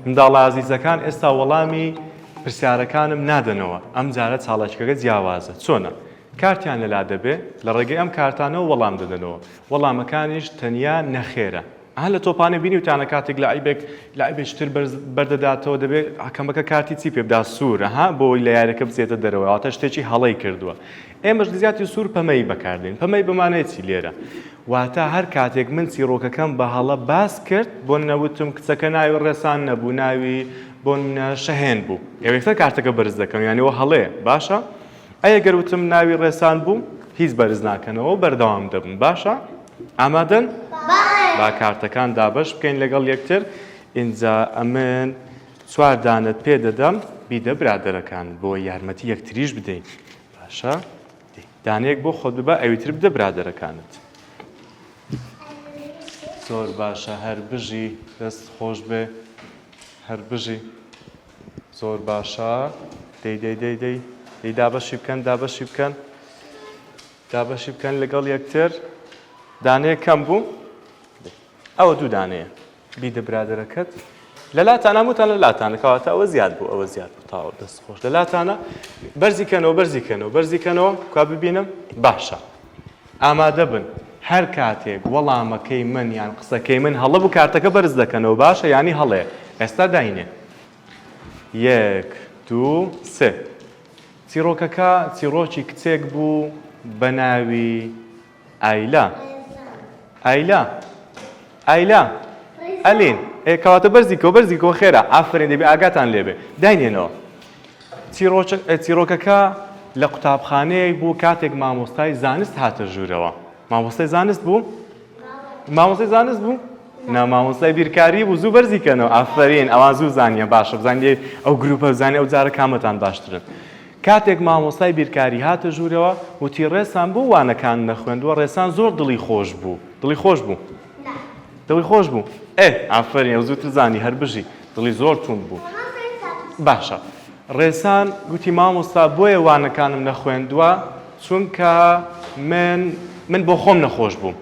منداڵە ئازیزەکان ئێستا وەڵامی پرسیارەکانم نادەنەوە ئەم جارە چاڵاکیەکە جیاوازە چۆنە؟ کارتیان لەلا دەبێ لە ڕێگەی ئەم کارتانەوە وەڵام دەدەنەوە وەڵامەکانیش تەنیا نەخێرە ئەها لە تۆپانێ بینیوتانە کاتێک لاعیبێک لاعیبێکی تر بەرز بەردەداتەوە دەبێت حەکەمەکە کارتی چی پێ بدا سوور ئەها بۆ ئەوەی لە یاریەکە بچێتە دەرەوە واتە شتێکی هەڵەی کردووە ئێمەش لە جیاتی سوور پەمەیی بەکاردێن پەمەی بەمانای چی لێرە واتە هەر کاتێک من چیڕۆکەکەم بە هەڵە باس کرد بۆ نەوتم کچەکە ناوی ڕێسان نەبوو ناوی بۆ نمونە شەهێن بوو ئێوە یەکسەر کارتەکە بەرز دەکەن یانی ئەوە هەڵەیە باشە ئەی گەر وتم ناوی ڕێسان بوو هیچ بەرز ناکەنەوە و بەردەوام دەبم باشە ئامادەن با کارتەکان دابەش بکەین لەگەڵ یەکتر ئینجا ئەمن چوار دانەت پێ دەدەم بیدە برادەرەکان بۆ یارمەتی یەکتریش بدەین باشە دانەیەک بۆ خۆت ببە ئەوی تر بدە برادەرەکانت زۆر باشە هەر بژی دەست خۆش بێ هەر بژی زۆر باشە دەی دەی دەی دەی دەی دابەشی بکەن دابەشی بکەن دابەشی بکەن لەگەڵ یەکتر دانەیە کەم بوو ئەوە دوو دانەیە بیدە برادەرەکەت لە لاتان هەمووتان لە لاتانە کەواتە ئەوە زیاد بوو ئەوە زیاد بوو تاوە دەست خۆش لە لاتانە بەرزی کەنەوە بەرزی کەنەوە بەرزی کەنەوە کوا ببینم باشە ئامادە بن هەر کاتێک وەڵامەکەی من یان قسەکەی من هەڵە بوو کارتەکە بەرز دەکەنەوە باشە یانی هەڵەیە ئێستا داینێ یەک دوو سێ چیڕۆکەکە چیڕۆکی کچێک بوو بە ناوی ئایلا ئایلا ئایلا ئەلین ئێ کەواتە بەرزی کەوە بەرزی کەوە خێرا ئافرین دەبێ ئاگاتان لێبێ داینێنەوە چیرۆکەکە لە قوتابخانەیەک بوو کاتێک مامۆستای زانست هاتە ژوورەوە. مامۆستای زانست بوو؟ مامۆستای زانست بوو؟ نا مامۆستای بیرکاری بوو زوو بەرزی کەنەوە ئافرین ئەوان زوو زانیە باشە بزانانی ئەو گروپە بزانانی ئەو جارە کامەتان باشترن کاتێک مامۆستای بیرکاری هاتە ژوورەوە وتی ڕێسان بۆ وانەکان نەخوێندووە ڕێسان زۆر دڵی خۆش بوو دڵی خۆش بوو دڵی خۆش بوو ئێ ئافرین ئەو زووتر زانی هەر بژی دڵی زۆر توند بوو باشە ڕێسان گوتی مامۆستا بۆیە وانەکانم نەخوێندووە چونکە من من بۆ خۆم نەخۆش بووم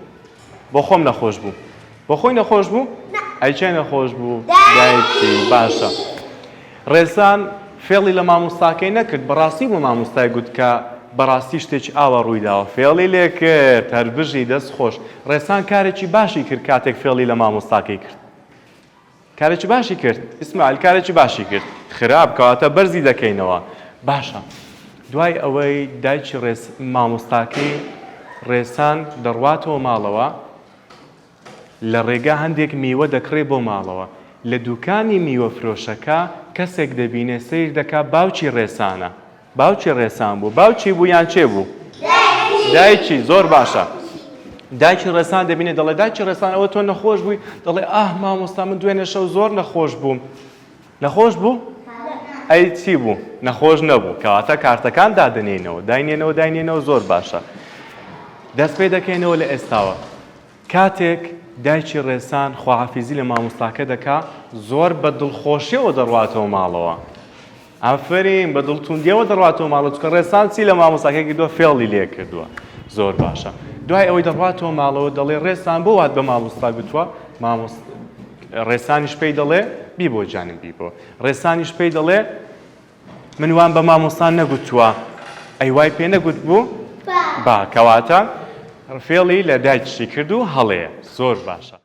بۆ خۆم نەخۆش بوو بۆ خۆی نەخۆش بوو ئەی کێ نەخۆش بوو دایکی باشە ڕێسان فێڵی لە مامۆستاکەی نەکرد بەڕاستی بۆ مامۆستای گوت کە بەڕاستی شتێکی ئاوا ڕوویداوە فێڵی لێ کرد هەر بژی دەست خۆش ڕێسان کارێکی باشی کرد کاتێک فێڵی لە مامۆستاکەی کرد کارێکی باشی کرد ئیسماعیل کارێکی باشی کرد خراپ کەواتە بەرزی دەکەینەوە باشە دوای ئەوەی دایکی ڕێس مامۆستاکەی ڕێسان دەڕواتەوە ماڵەوە لە ڕێگا هەندێک میوە دەکڕێ بۆ ماڵەوە لە دوکانی میوە فرۆشەکە کەسێک دەبینێ سەیر دەکا باوکی ڕێسانە باوکی ڕێسان بوو باوکی بوو یان کێ بوو دایکی زۆر باشە دایکی ڕێسان دەبینێ دەڵێ دایکی ڕێسان ئەوە تۆ نەخۆش بووی دەڵێ ئاه مامۆستا من دوێنێ شەو زۆر نەخۆش بووم نەخۆش بوو ئەی چی بوو نەخۆش نەبوو کەواتە کارتەکان دادەنێینەوە داینێنەوە داینێنەوە زۆر باشە دەست پێ دەکەینەوە لە ئێستاوە کاتێک دایکی ڕێسان خواحافیزی لە مامۆستاکە دەکا زۆر بە دڵخۆشیەوە دەڕواتەوە ماڵەوە ئافەرین بە دڵ توندیەوە دەڕواتەوە ماڵەوە چونکە ڕێسان چی لە مامۆستاکەی کردووە فێڵی لێ کردووە زۆر باشە دوای ئەوەی دەڕواتەوە ماڵەوە دەڵێ ڕێسان بۆ وات بە مامۆستا گوتووە مامۆست ڕێسانیش پێی دەڵێ بیبۆ جانم بیبۆ ڕێسانیش پێی دەڵێ من وام بە مامۆستا نەگوتووە ئەی وای پێ نەگوت بوو با کەواتە فێڵی لە دایکیشی کرد و هەڵەیە زۆر باشە.